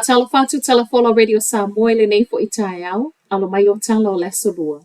Faatalofa atu Tala Folau Radio Samoa i lenei foi taeao, alo mai o tala o le Aso Lua.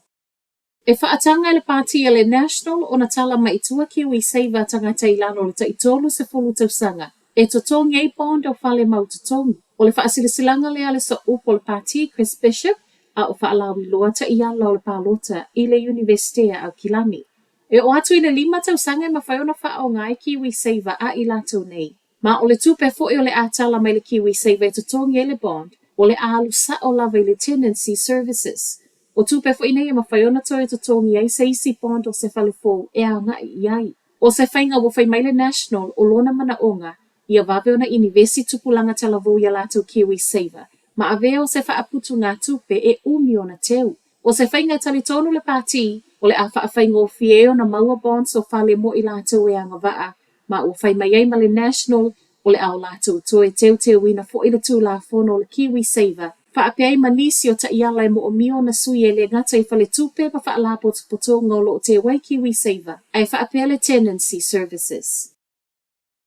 E faataga e le Pati a le National ona tala mai i tua KiwiSaver a tagata i lalo o le tai 30 tausaga e totogi ai bond o fale mau totogi. O le faasilasilaga lea a le sooupu o le Pati, Chris Bishop, a o faalauiloa taiala o le palota i le Iunivesite a Aukilani. E oo atu i le lima tausaga e mafai ona faaaoga ai KiwiSaver a i latou nei. Ma o le tupe foi o le a tala mai le KiwiSaver e totogi ai le bond, o le a alu sao lava i le Tenancy Services. O tupe foi nei e mafai ona toe totogi ai se isi bond o se fale fou e agai i ai. O se faiga ua fai mai le National o lona manaoga ia vave ona inivesi tupulaga talavou i a latou KiwiSaver ma avea o se faaputugatupe e umi ona teu. O se faiga e talitonu le Pati o le a faafaigofie ai ona maua bonds o fale mo i latou e agavaa ma ua fai mai ai ma le National o le a o latou toe teuteuina foi le Tulafono o le KiwiSaver faapea ai ma nisi o taiala e moomia ona sui e le gata i faletupe ma faalapotopotoga o lo o teu ai KiwiSaver ae faapea le Tenancy Services.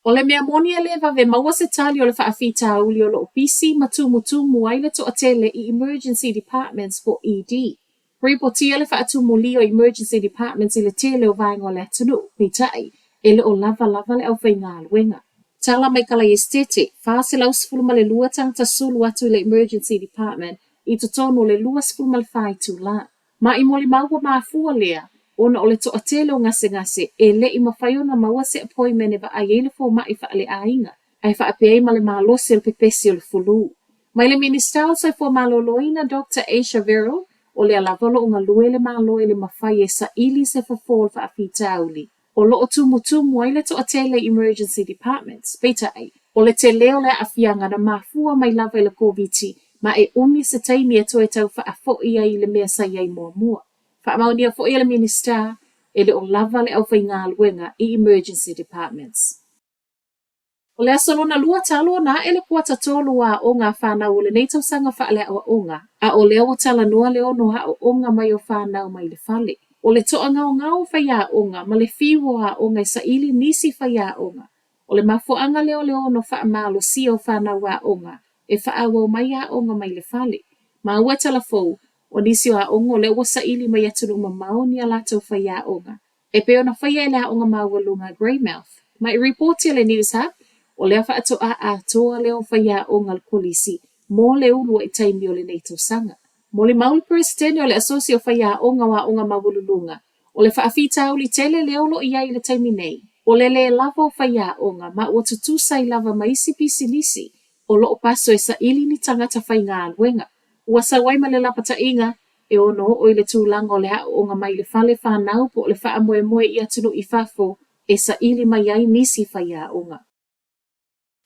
O le mea moni e le vave maua se tali o le faafitauli o lo o pisi ma tumutumu ai le toatele i Emergency Departments po o ED. Ripotia le faatumulia o Emergency Departments i le tele o vaega o le atunuu, peitai, e le o lava lava le aufaigaluega. Tala mai Kalaiesetete, 412 tagata sulu atu i le Emergency Department i totonu o le 24 itula. Ma i molimau ua mafua lea ona o le toatele o gasegase e le i mafai ona maua se appointment e vaai ai le fomai faaleaiga, ae faapea ai ma le malosi o le pepesi o le fulu. Mai le Minisita o le Soifua Maloloina Doctor Asia Verrall, o lea lava o lo o galue le Malo e le mafai e saili se fofo o le faafitauli o lo o tumutumu ai le toatele i emergency departments. Peitai, o le tele o le aafiaga na mafua mai lava i le Koviti ma e umi se taimi e toe tau faafoi ai i le mea sa i ai muamua. Faamaonia foi e le Minisita, e le o lava le aufaigaluega i emergency departments. O le aso lona lua talu ona ae le kuata tolu o aoga a fanau o lenei tausaga faaleaoaoga, a o lea ua talanoa le ono aooga mai o fanau mai le fale. O le toagaogao o faiaoga ma le fiu o aoga e saili nisi faiaoga. O le mafuaaga lea o le ono faamalosia o fanau aoga e faaauau mai aoga mai le fale. Maua e tala fou, o nisi o aoga o lea ua saili mai atunuu mamao ni a latou faiaoga e pei ona faia e le Aoga Maualuga a Greymouth. Ma i ripoti a le Newshub, o lea faatoa atoa lea o faiaoga a le kolisi mo le uluai taimi o lenei tausaga. Molimau le Peresetene o le Asosi o Faiaoga o Aoga Maualuluga, o le faafitauli tele lea o lo o i ai i le taimi nei, o le lē lava o faiaoga ma ua tutusa ai lava ma isi pisinisi o lo o paso e saili ni tagata faigaluega. Ua sau ai ma le lapataiga e ono oo i le tulaga o le aooga mai le fale fanau po o le faamoemoe i atunuu i fafo e saili mai ai nisi faiaoga.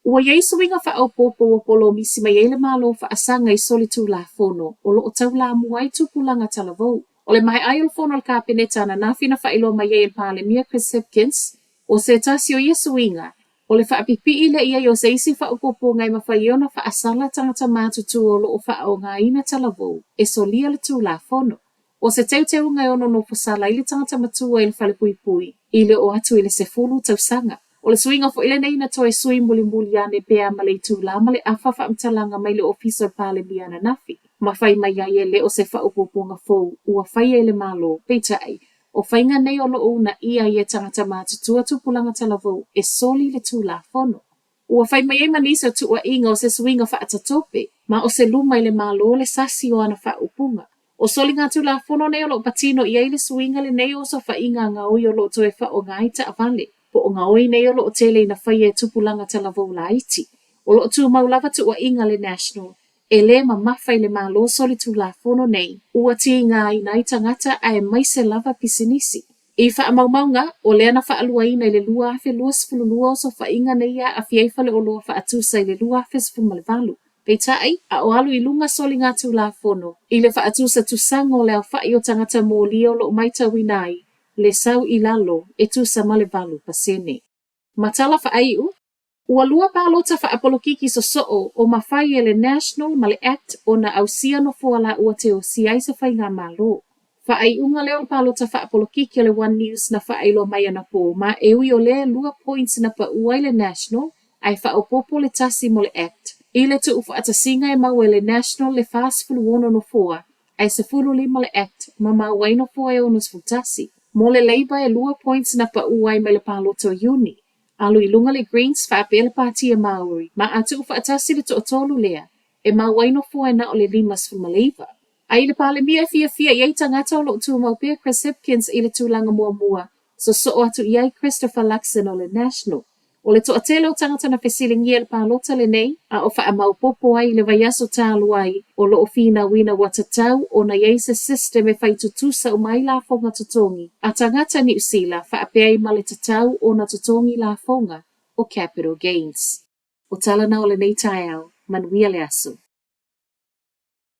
Ua i ai suiga faaopoopo ua polomisi mai ai le Malo faasaga i solitulafono o lo o taulamua ai tupulaga talavou. O le maea ai o le fono a le Kapeneta ananafi na faailoa mai ai e le Palemia Chris Hipkins, o se tasi o ia suiga, o le faapipii lea i ai o se isi faaopoopoga e mafai ai ona faasala tagata matutua o lo o faaaogaina talavou e solia le Tulafono. O se teuteuga e ono nofo sala ai le tagata matua i le falepuipui i le oo atu i le 10 tausaga. O le suiga foi lenei na toe sui mulimuli ane pe a ma le itulā ma le afa faamatalaga mai le Ofisa o le Palemia ananafi, ma fai mai ai e le o se faaopoopoga fou ua faia e le Malo, peitai, O faiga nei o lo o uunaia ai e tagata matutua tupulaga talavou e soli le Tulafono. Ua fai mai ai ma nisi o tuuaiga o se suiga faatatope, ma o se luma i le Malo le sasi o ana faaupuga. O soligatulafono nei o lo o patino i ai le suiga lenei o osofaiga a gaoi o lo o toe faaaoga ai taavale, po o gaoi nei o lo o tele ina faia e tupulaga talavou laiti. O lo o tumau lava tuuaiga a le National E lē mamafa i le Malo solitulafono nei, ua tigaina ai tagata aemaise lava pisinisi. I faamaumauga, o lea na faaluaina i le 2022 osofaiga nei e aafia ai faleoloa faatusa i le 2018. Peitai, a o alu i luga soligatulafono i le faatusatusaga o le aofai o tagata molia o lo o maitauina ai le sau i lalo e tusa ma le 8%. Ma tala faaiu, Ua lua palota faapolokiki sosoo o mafai e le National ma le act ona ausia nofoa laua te osia ai se faigamalo. Faaiuga lea o le palota faapolokiki o le One News na faailoa mai anapō ma e ui o lea e lua points na pau ai le National ae faaopoopo le tasi mo le act. I le tuufaatasiga e maua e le National le 46 nofoa ae 15 le Act ma maua ai nofoa e 61. Mo le Labour e 2 points na paʻu ai mai le palota o Iuni. Alu i luga le Greens faapea le Pātia Māori, ma a tuufaatasi le toatolu lea, e maua ai nofoa e na o le 59. A i le Palemia e fiafia i ai tagata o lo o tumau pea Chris Hipkins i le tulaga muamua, sosoo atu i ai Christopher Luxon o le National. O le toatele o tagata na fesiligia i le palota lenei, a o faamaopoopo ai i le vaiaso talu ai, o lo o finauina ua tatau ona i ai se system e fai tutusa uma ai lafoga totogi a tagata Niu Sila faapea ai ma le tatau ona totogi lafoga o capital gains. O tala na o lenei taeao, manuia le aso.